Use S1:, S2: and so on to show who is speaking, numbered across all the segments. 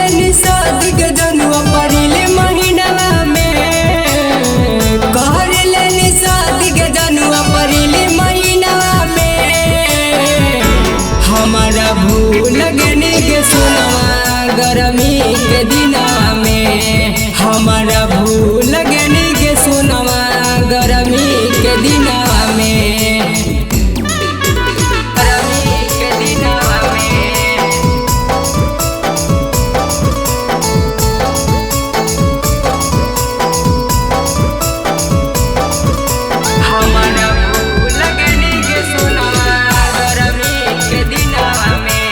S1: लेनी शादी के जनुआ परिले महीनवा में, कर लेनी शादी के जनुआ परिले महीनवा में। हमारा भूल गनी के सोनवा गरमी के दिनवा में, हमारा भूल गनी के सोनवा गरमी के दिनवा में, गरमी के दिनवा में। हमारा भूल गनी के सोनवा गरमी के दिनवा में।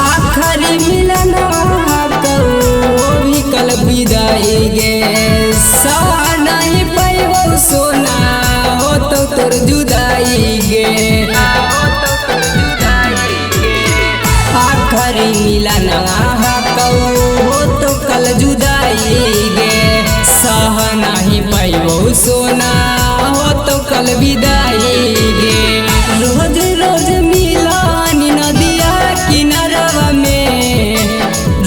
S1: आखिरी मिलनवा भी कल विदाई गे, सह नहीं पैबो सोना हो तो तोर जुदाई गे, आखिरी मिलनवा हो तो कल जुदाई गे, सह नहीं पैबो सोना हो तो कल विदाई गे। रोज रोज मिलानी नदिया किनारवा में,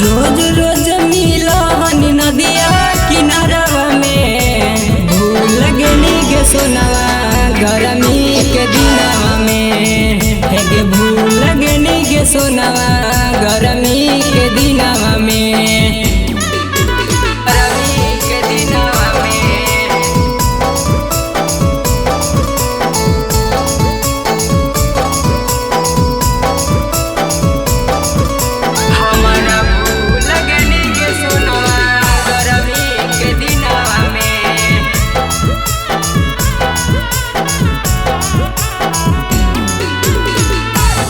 S1: रोज रोज मिलानी नदिया किनारवा में, भूल गनी के सोनवा गरमी के दिनवा में, हे गे भूल गनी के सोनवा गरमी के दिनवा में, गरमी के दिनवा में। हमारा भूल गनी के सोनवा गरमी के दिनवा में।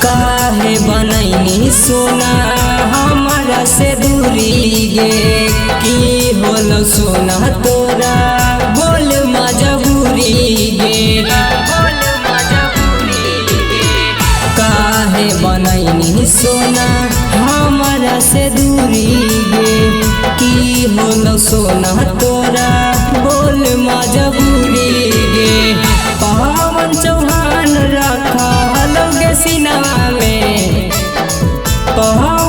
S1: काहे बनैनी सोना हमारा से दूरी गे, की होलो सोना तोरा बोल मजबूरी गे, बोल मजबूरी गे। काहे बनैनी सोना हमारा से दूरी गे, की होलो सोना तोरा बोल मजबूरी गे। पवन चौहान रखा लोगे सिनवा में, पवन